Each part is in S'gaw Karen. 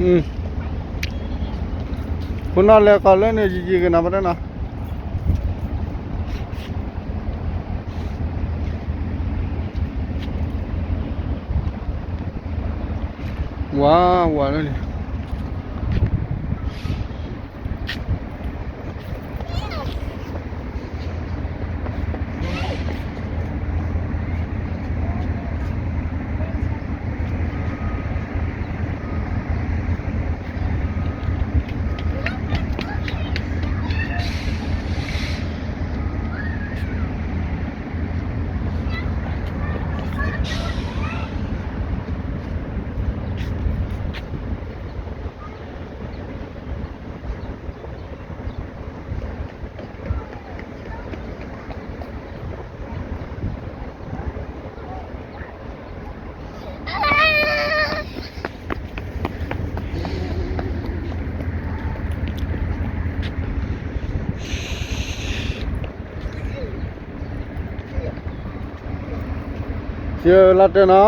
ဖိနီၢ်လဲၤကီးလၢန့ၣ် ယံာ်ယံာ်ကနၤပတဲနီၤ. ဝါ ဝါလၢန့ၣ် စၢလၢတဲနီၤ.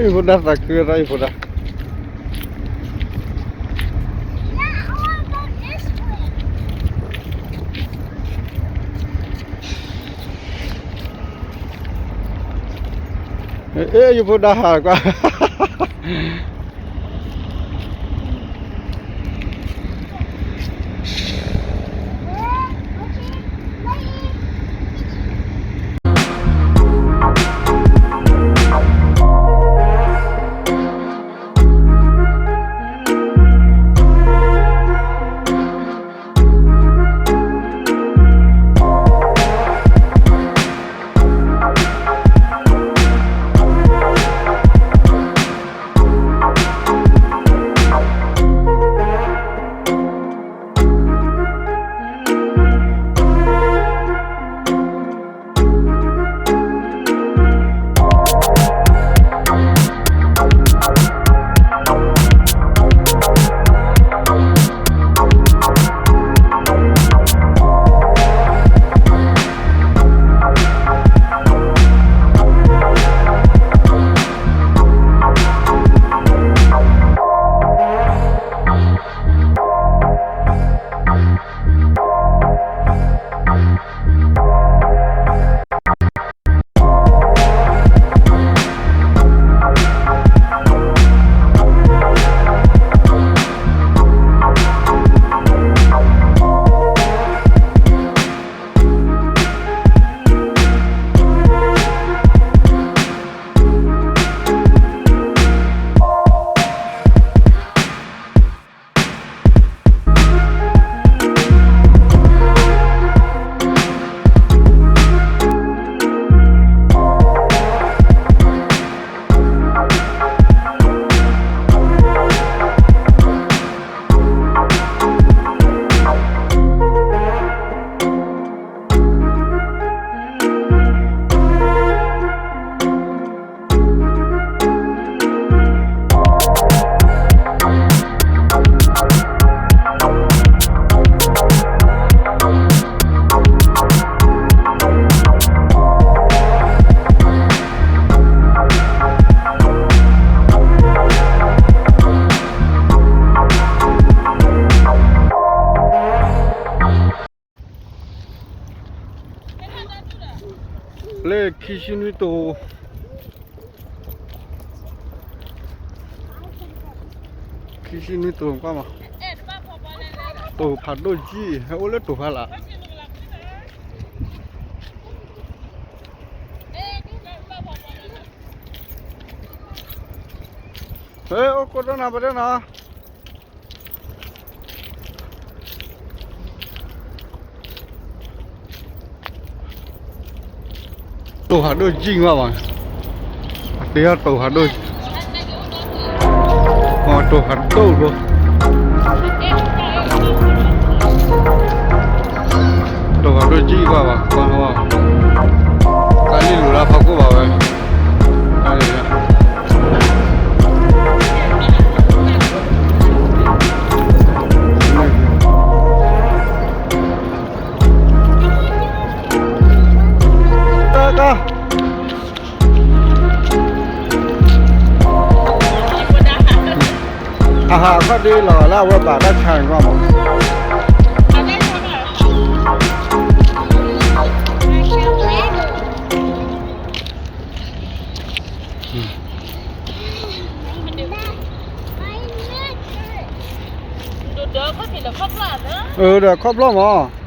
ယဖိဒၣ်သးခုတၢ် ယဖိဒၣ်. အဲ ယဖိဒၣ်ဟးကွၢ်. လၢခံဆံနွံတိၤ, ခံဆံနွံတိၤကွၢ်မး, တိၤဖးဒိၣ်ကံၢ် ဟဲအိၣ်လၢတိၤဖးလး, ဟဲအိၣ်ကိးဒီးနၤပတဲနီၤ. တိၤဖးဒိၣ်ကံၢ်မးဘၣ်, အတဲအီၤတိၤဖးဒိၣ်, တိၢ်ဃာ်တိၢ်ဘိ, တိၢ်ဃာ်တိၢ်ကံၣ်ကွၢ်ဘၣ်, ကွၢ်ဟီ, တၢ်လ့ၣ်လိၤလၢဖီခိၣ်ဘၣ်ဝဲ, တၢ်လ့ၣ်လိၤ အဟးခီၣ်ဒ့လီၤလၢအဝဲဘၣ်တၢ်ဆါန့ၣ်ကွၢ်မး. အၢ ဒီးခီၣ်ဖျီၣ်မး.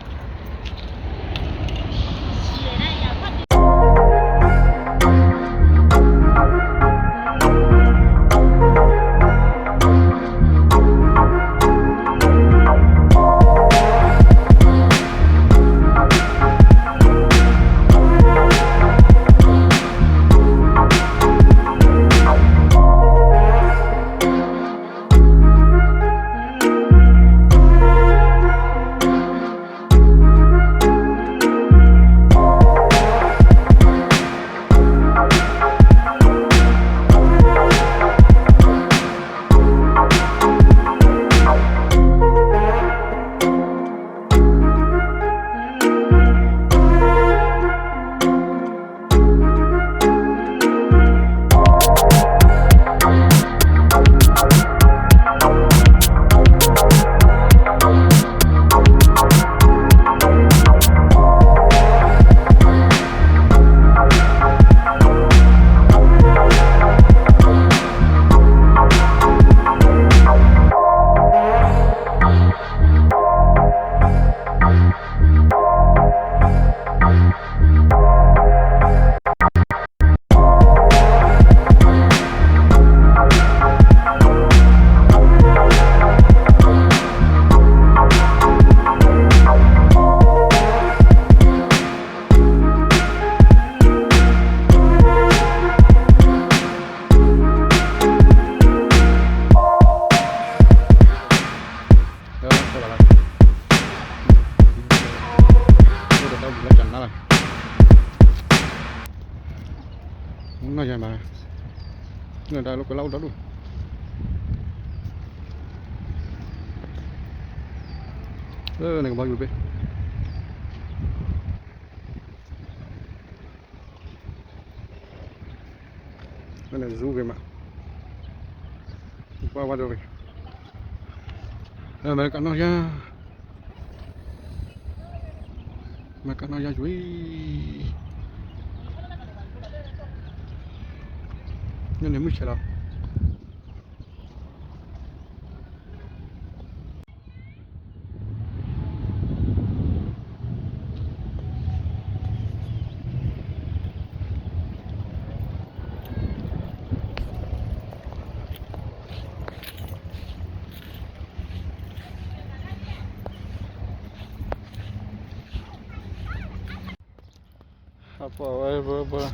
နီၢ်ယၤဘၣ်, နတၢ်လီၢ်ကလၢအိၣ်ဒီဒူၣ်, နကဘီယူၤပ့ၢ် နန့ၣ် zoo ဂ့ၤမး, ကွၢ်ဝဲဒီးဂ့ၤ, အမဲရကၤနီၢ်ယၤ, အမဲရကၤနီၢ်ယၤယွၤ, နန့ၣ်မုၢ်ဆဲးလီၤ. အပှၤဝဲဘၣ်ဘၣ်,